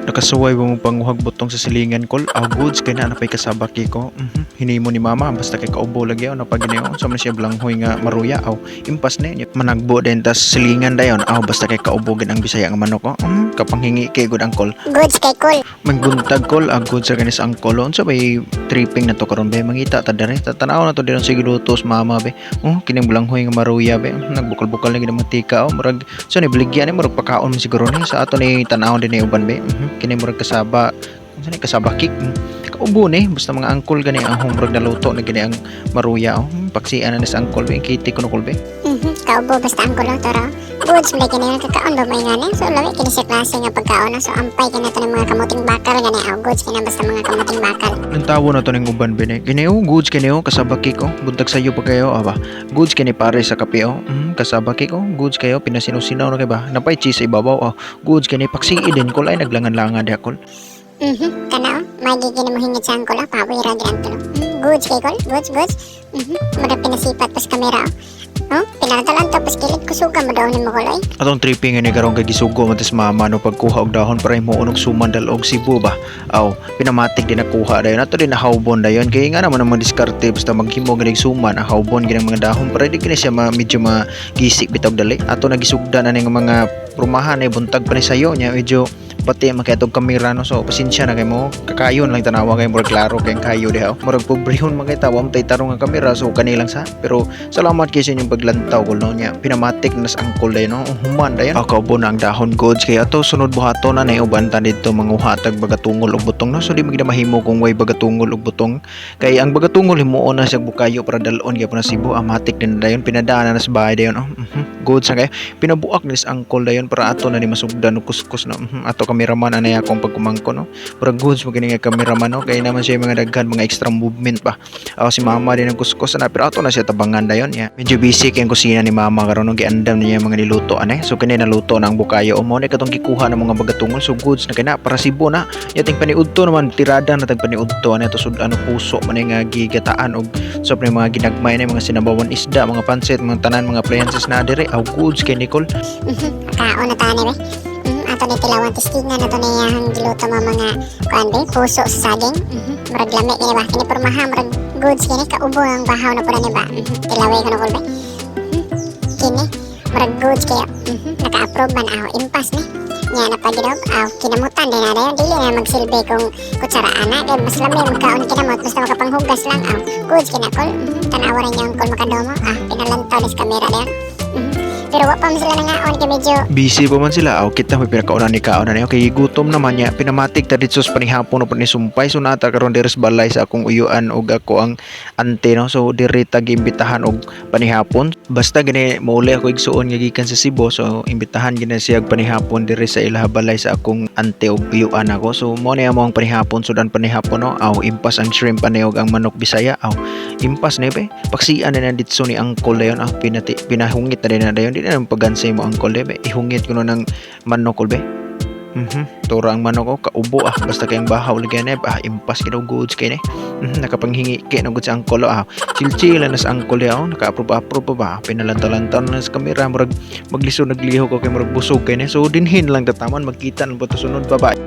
Nakasuway ba mo panguhag butong sa silingan, kol? Aw, goods kay na napay kasaba kiko. Hinimo ni mama basta kay kaubo lagi aw napaginayon. Sa man siya blanghoy nga maruya aw impas na yun. Managbo din tas silingan dayon aw basta kay kaubo gid ang Bisaya nga manok oh. Kapanghingi kay gud ang kol. Goods kay cool. Magbuntag kol, ah, good sa ganis ang kol. Unsa bay tripping na to karon be? Mangita ta dere. Tatanaw na to diri sa giluto sa mama be. Oh, kining blanghoy nga maruya be. Nagbukal-bukal na gid ang mantika oh. Murag so ni baligya ni murag pakaon man siguro ni sa ato ni tan-awon din ni uban be. Kini murag kasaba. Unsa ni kasaba cake? Kaubo ni basta mga angkol gani ang murag naluto na gani ang maruya oh. Paksian na ni sa angkol be. Kiti kuno kol be. Kaubo basta ang kulo toro. Goods man kini kakaon ba may ngani? So lami kini siya klase nga pagkaon no? So ampay kini to ng mga kamuting bakal gani aw goods kini basta mga kamuting bakal. Lantawo na to ning uban be ni. Kini oh, goods kini oh, kasaba cake oh. Buntag sayo pa kayo aba. Goods kini pare sa kape oh. Kasaba cake oh, goods kayo pinasinaw-sinaw na kay ba. Napay cheese sa ibabaw oh. Goods kini paksii din kol ay naglangan-langan diha kol. Kana oh, may gini mo hingit sa angkol oh, pawi ra gid ang tulo. Goods kay kol, goods goods. Murag pinasipat pas kamera oh. Oh, pinalantalan pas kilid kusuga mo daw nimo kol oy. Atong tripping ni karon kay gisugo man tis mama no pagkuha og dahon para himuon og suman og Cebu ba. Aw, pinamatik din nakuha dayon. Ato din nahawbon dayon kay nga naman ang mga diskarte basta maghimo ganing suman, ang hawbon gid ang mga dahon para di kini siya ma, medyo magisik bitaw dali. Ato nagisugda na ning mga rumahan ay buntag pa ni sayo nya medyo pati man kay atong kamera no, so pasensya na kay mo kakayon lang tanawa kay murag klaro kay kayo diha oh. Murag pobrehon man kay tawa tay tarong nga kamera, so kani lang sa pero salamat kay sa inyong paglantaw kol no. Nya pinamatik na sa angkol dayon no, human dayon ako kaubo na ang dahon, goods kay ato sunod buhaton na nay uban ta didto manguha tag bagatungol og butong no. So di magid mahimo kung way bagatungol og butong kay ang bagatungol himuon na siya bukayo para dalon gyapon na Cebu. Amatik din dayon pinadaan na sa bahay dayon oh. Goods na kayo pinabuak ni sa angkol dayon para ato na ni masugdan og kuskus no. Ato kameraman anay akong pagkumangko no, murag goods mo kini nga kameraman no, kay naman siya mga daghan mga extra movement pa. Ako si mama din ang kuskus na pero ato na siya tabangan dayon ya. Medyo busy kay ang kusina ni mama karon no, giandam niya mga niluto anay. So kini naluto na ang bukayo mo ni katong gikuha ng mga bagatungol, so goods na kay na para Cebu na yating paniudto naman tirada na tag paniudto anay to sud ano puso man nga gigataan og so pre mga ginagmay na mga sinabawan isda, mga pansit, mga tanan mga appliances na dire. Aw, goods kay Nicole. Kaon na tani be. Ato ni tilawan tistingan na to ni ang giluto mo mga kuan be, puso sa saging. Murag lami kini ba? Kini pormaha murag goods kini kaubo ang bahaw na pud ni ba. Tilaway ko na kol be. Kini murag goods kayo. Naka-approve man aw impas ni. Nya napagidob aw kinamutan din na dayon dili na magsilbi kung kutsara ana kay mas lami magkaon kinamot basta makapanghugas lang aw goods kina kol. Tanawa rin yung kol makadomo ah pinalantaw ni sa kamera dayon. Pero wa pa man sila nangaon kay medyo Busy pa man sila. Aw, kita may pinakauna ni kaon na niyo kay gutom naman niya. Pinamatik ta dito sa panihapon no panisumpay. So nata karon diri sa balay sa akong uyuan og ako ang ante no. So diri ta giimbitahan og panihapon. Basta gani mauli ako igsuon nga gikan sa Cebu, so imbitahan gina siya og panihapon diri sa ilaha balay sa akong ante og uyuan ako. So mo ni amo ang panihapon sudan panihapon no. Aw, impas ang shrimp ani og ang manok Bisaya. Aw, impas ni be. Paksian na na ditso ni angkol dayon. Ah, pinati pinahungit na din na dayon. Di na nang pagansay mo angkol be. Ihungit ko no ng manok kol be. Tura ang manok ko kaubo ah basta kayong bahaw lagi na ah impas kay goods kay ni. Nakapanghingi kay no goods ang angkol ah. Chill-chill na sa angkol ya oh. Naka-approve approve pa ba. Pinalantaw-lantaw na sa kamera murag maglisod naglihok ko kay murag busog kay ni. So dinhin lang tataman magkita na ba to sunod. Bye bye.